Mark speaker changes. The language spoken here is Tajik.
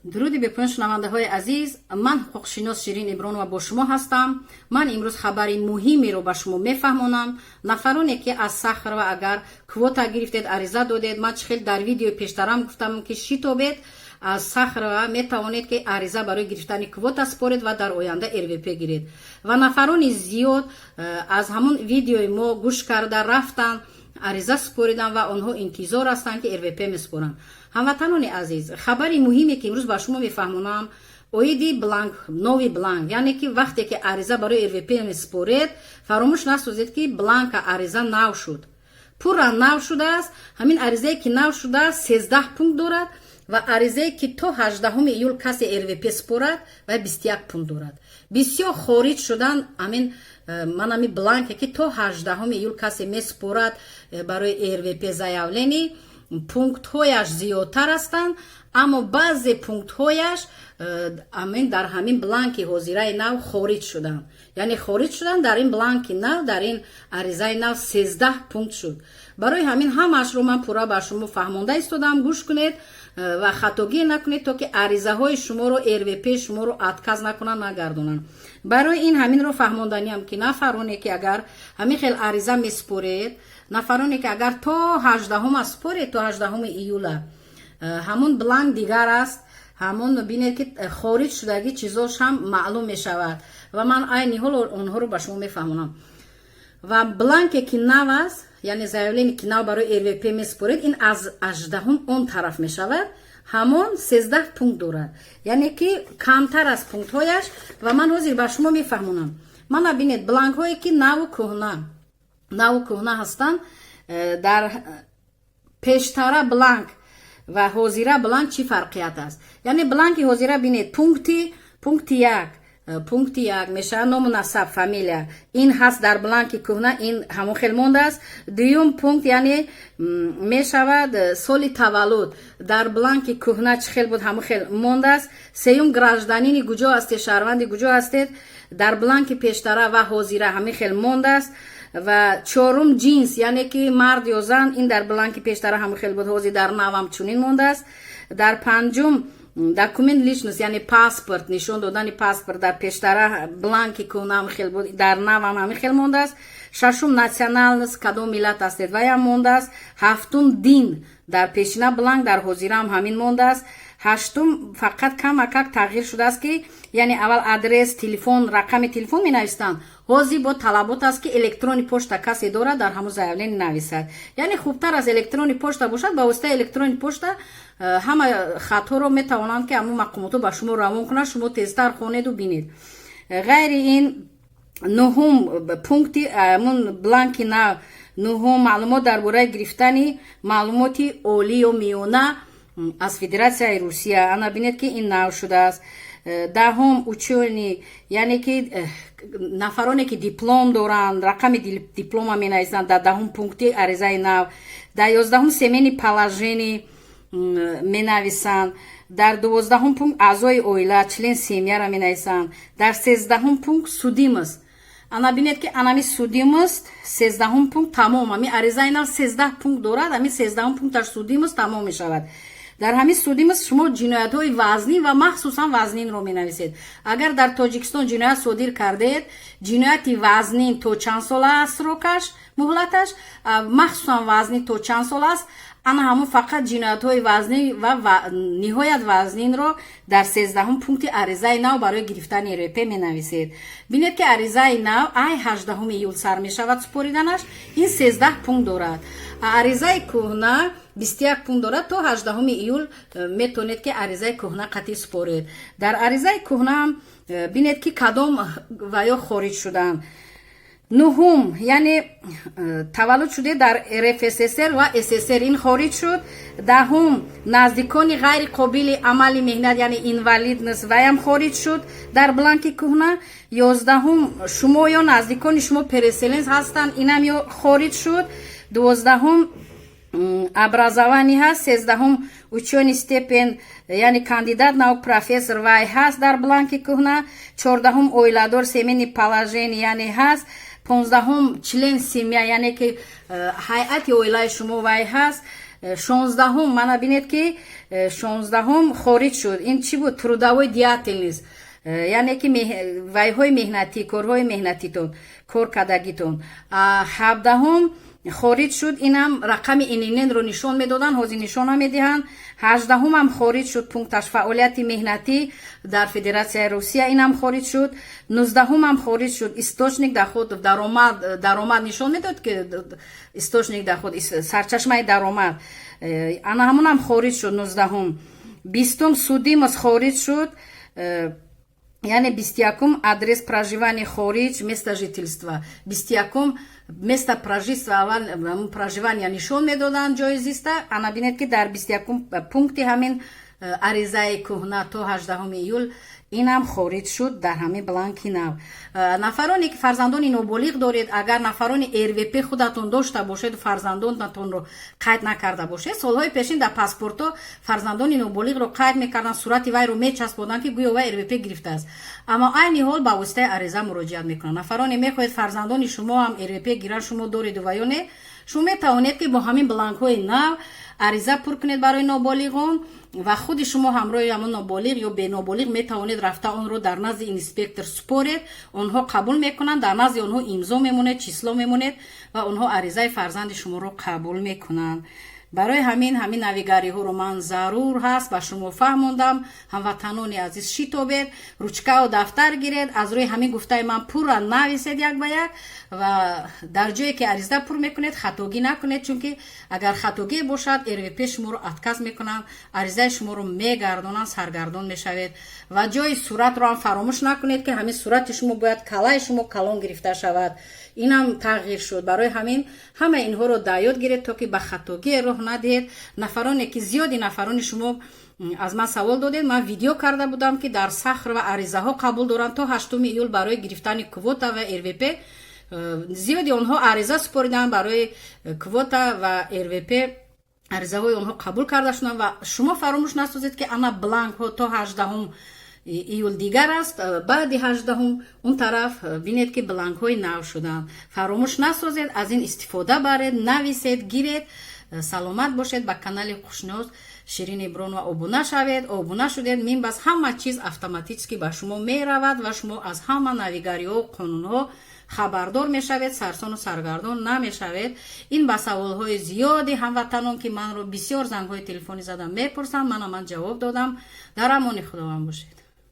Speaker 1: Дуруди бепоён, шунавандаҳои азиз. Ман ҳуқуқшинос Ширин Ибронова бо шумо ҳастам. Ман имрӯз хабари муҳимеро ба шумо мефаҳмонам. Нафароне, ки аз Сахарова агар квота гирифтед, ариза додед, ман чӣ хел дар видеои пештарам гуфтам, ки шитобед, аз Сахарова метавонед, ки ариза барои гирифтани квота според ва дар оянда РВП гиред. Ва нафарони зиёд аз ҳамон видеои мо гӯш карда рафтанд, ариза супоридан ва онҳо интизор ҳастанд, ки РВП месупоранд. Ҳамватанони азиз, хабари муҳиме, ки имрӯз ба шумо мефаҳмонам, оиди бланк, новый бланк, яъне ки вақте ки ариза барои РВП месупоред, фаромӯш насозед, ки бланка ариза нав шуд, пурра нав шудааст. Ҳамин аризае, ки нав шудааст, 13 пункт дорад ва аризае, ки то 18 июл касе РВП супорад, ва 21 пункт дорад. Бисёр хориҷ шудан ҳамин ман ҳами бланке, ки то 18 июл касе месупорад барои РВП заявление, пунктҳояш зиёдтар ҳастанд, аммо баъзе пунктҳояш амин дар ҳамин бланки ҳозираи нав хориҷ шуданд, яъне хориҷ шуданд. Дар ин бланки нав, дар ин аризаи нав 13 пункт шуд. Барои ҳамин ҳамаашро ман пурра ба шумо фаҳмонда истодам. Гӯш кунед ва хатогӣ накунед, то ки аризаҳои шуморо, РВП шуморо отказ накунанд, нагардонанд. Барои ин ҳаминро фаҳмонданиам, ки нафароне, ки агар ҳамин хел ариза месупоред, нафароне, ки агар то 18-ума супоред, то 18 июла, ҳамун бланк дигар аст. Ҳамун бинед, ки хориҷ шудагӣ чизош ҳам маълум мешавад ва ман айни ҳол онҳоро ба шумо мефаҳмонам. Ва бланке, ки нав аст, яъне заявление, ки нав барои РВП месупоред, ин аз 18-ум он тараф мешавад. Ҳамон 13 пункт дорад, яъне ки камтар аз пунктҳояш ва ман ҳозир ба шумо мефаҳмонам. Мана бинед, бланкҳое, ки наву кӯҳна ҳастанд, дар пештара бланк ва ҳозира бланк чӣ фарқият аст? Яъне бланки ҳозира, бинед, пункти як, пункти як мешавад ному насаб, фамилия. Ин ҳаст дар бланки кӯҳна, ин ҳамон хел мондааст. Дуюм пункт, яъне мешавад соли таваллуд, дар бланки кӯҳна чӣ хел буд, ҳамон хел мондааст. Сеюм, гражданини куҷо ҳастед, шаҳрванди куҷо ҳастед, дар бланки пештара ва ҳозира ҳамин хел мондааст. Ва чорум, ҷинс, яъне ки мард ё зан, ин дар бланки пештара ҳамон хел буд, ҳозир дар навам чунин мондааст. Дар панҷум, документ личность, яъне паспорт, нишон додани паспорт, дар пештара бланки кӯҳна ҳам хел буд, дар навам ҳамин хел мондааст. Шашум, национальность, кадом миллат ҳастед, ваям мондааст. Ҳафтум, дин, дар пешина бланк, дар ҳозираам ҳамин мондааст. Ҳаштум, фақат камакак тағйир шудааст, ки яъне аввал адрес, телефон, рақами телефон менавистанд, ҳозир бо талабот аст, ки электронный почта касе дорад, дар ҳамон заявление нависад. Яъне хубтар аз электронный почта бошад, ба воситаи электронный почта ҳама хатҳоро метавонанд, ки ҳамон мақомотҳо ба шумо равон кунанд, шумо тезтар хонеду бинед. Ғайри ин, нуҳум пункти ҳамун бланки нав, нуҳум, маълумот дар бораи гирифтани маълумоти олӣ ё миёна аз Федератсияи Русия. Ана бинед, ки ин нав шудааст. Даҳум, учёный, яъне ки нафароне, ки диплом доранд, рақами диплома менависанд дар 10-ум пункти аризаи нав. Дар 11-ум, семейный положение менависанд. Дар 12-ум пункт, аъзои оила, член семьяра менависанд. Дар 13-ум пункт, судимость. Ана бинед, ки анами судимость, 13-ум пункт тамом. Ами аризаи нав 13 пункт дорад, ами 13-ум пункташ судимость тамом мешавад. Дар ҳамин судимость шумо ҷиноятҳои вазнин ва махсусан вазнинро менависед. Агар дар Тоҷикистон ҷиноят содир кардед, ҷинояти вазнин то чанд сол аст срокаш, муҳлаташ, махсусан вазнин то чанд сол аст, ана ҳамон фақат ҷиноятҳои вазнин ва ниҳоят вазнинро дар 13-ум пункти аризаи нав барои гирифтани РВП менависед. Бинед, ки аризаи нав ай 18 июл сар мешавад супориданаш, ин 13 пункт дорад. Аризаи кӯҳна 21 пункт дорад. То 18 июл метавонед, ки аризаи кӯҳна қатъӣ супоред. Дар аризаи кӯҳнаам бинед, ки кадом ва ё хориҷ шуданд. Нуҳум, яъне таваллуд шуде дар РФССР ва СССР, ин хориҷ шуд. 10-ум, наздикони ғайри қобили амали меҳнат, яъне инвалидность, ваям хориҷ шуд дар бланки кӯҳна. 11-ум, шумо ё наздикони шумо переселенец ҳастанд, инам ё хориҷ шуд. 12-ум, образование ҳаст. 13-ум, учёный степень, яъне кандидат наук, профессор, вай ҳаст дар бланки кӯҳна. 14-ум, оиладор, семейный положение, яъне ҳаст. 15-ум, член семья, яъне ки ҳайати оилаи шумо, вай ҳаст. 16-ум, мана бинед, ки 16-ум хориҷ шуд. Ин чӣ буд? Трудовой деятельность, яъне ки вайҳои меҳнатӣ, корҳои меҳнатитон, кор кардагитон. 17-ум хориҷ шуд, инам рақами ИНН-ро нишон медоданд, ҳозир нишон намедиҳанд. 18-умам хориҷ шуд, пункташ фаъолияти меҳнатӣ дар Федератсияи Русия, инам хориҷ шуд. 19-умам хориҷ шуд, источник доход, даромад нишон медод, ки источник доход, сарчашмаи даромад, ана ҳамунам хориҷ шуд, 19-ум. 20-ум судимость хориҷ шуд, яъне 21-ум адрес проживания хориҷ, место жительства. 21-ум место проживства, аввал проживания нишон медоданд, ҷои зиста. Ана бинед, ки дар 21-ум пункти ҳамин аризаи кӯҳна то 18 июл инам хориҷ шуд дар ҳамин бланки нав. Нафароне ки фарзандони ноболиғ доред, агар нафарони РВП худатон дошта бошед, фарзандонатонро қайд накарда бошед. Солҳои пешин дар паспортҳо фарзандони ноболиғро қайд мекарданд, сурати вайро мечасподанд, ки гӯё вай РВП гирифтааст, аммо айни ҳол ба воситаи ариза муроҷиат мекунанд. Нафароне мехоҳед, фарзандони шумо ҳам РВП гиранд, шумо дореду ва ё не, шумо метавонед, ки бо ҳамин бланкҳои нав ариза пур кунед барои ноболиғон ва худи шумо ҳамроҳи ҳамон ноболиғ ё беноболиғ метавонед рафта онро дар назди инспектор супоред. Онҳо қабул мекунанд, дар назди онҳо имзо мемонед, число мемонед ва онҳо аризаи фарзанди шуморо қабул мекунанд. Барои ҳамин навигариҳоро ман зарур ҳаст ба шумо фаҳмондам. Ҳамватанони азиз, шитобед, ручкаву дафтар гиред, аз рӯи ҳамин гуфтаи ман пурра нависед як ба як ва дар ҷое ки ариза пур мекунед, хатогӣ накунед, чунки агар хатогӣ бошад, РВП шуморо отказ мекунанд, аризаи шуморо мегардонанд, саргардон мешавед. Ва ҷои суратро ҳам фаромӯш накунед, ки ҳамин сурати шумо бояд калаи шумо калон гирифта шавад, инам тағйир шуд. Барои ҳамин ҳама инҳоро дар ёд гиред, то ки ба хатогӣ роҳ надиҳед. Нафароне ки зиёди нафарони шумо аз ман савол додед, ман видео карда будам, ки дар Сахарова аризаҳо қабул доранд то 8 июл барои гирифтани квота ва РВП. Зиёди онҳо ариза супориданд барои квота ва РВП, аризаҳои онҳо қабул карда шуданд. Ва шумо фаромӯш насозед, ки ана бланкҳо то 18 июл дигар аст. Баъди 18-ум он тараф бинед, ки бланкҳои нав шуданд. Фаромӯш насозед, аз ин истифода баред, нависед, гиред. Саломат бошед. Ба канали Хушноз Ширин Ибронова обуна шавед. Обуна шудед, мин бас ҳама чиз автоматически ба шумо меравад ва шумо аз ҳама навигариҳо, қонунҳо хабардор мешавед, сарсону саргардон намешавед. Ин ба саволҳои зиёди ҳамватанон, ки манро бисёр зангҳои телефонӣ задам, мепурсанд, мана ман ҷавоб додам. Дар амони Худованд бошед.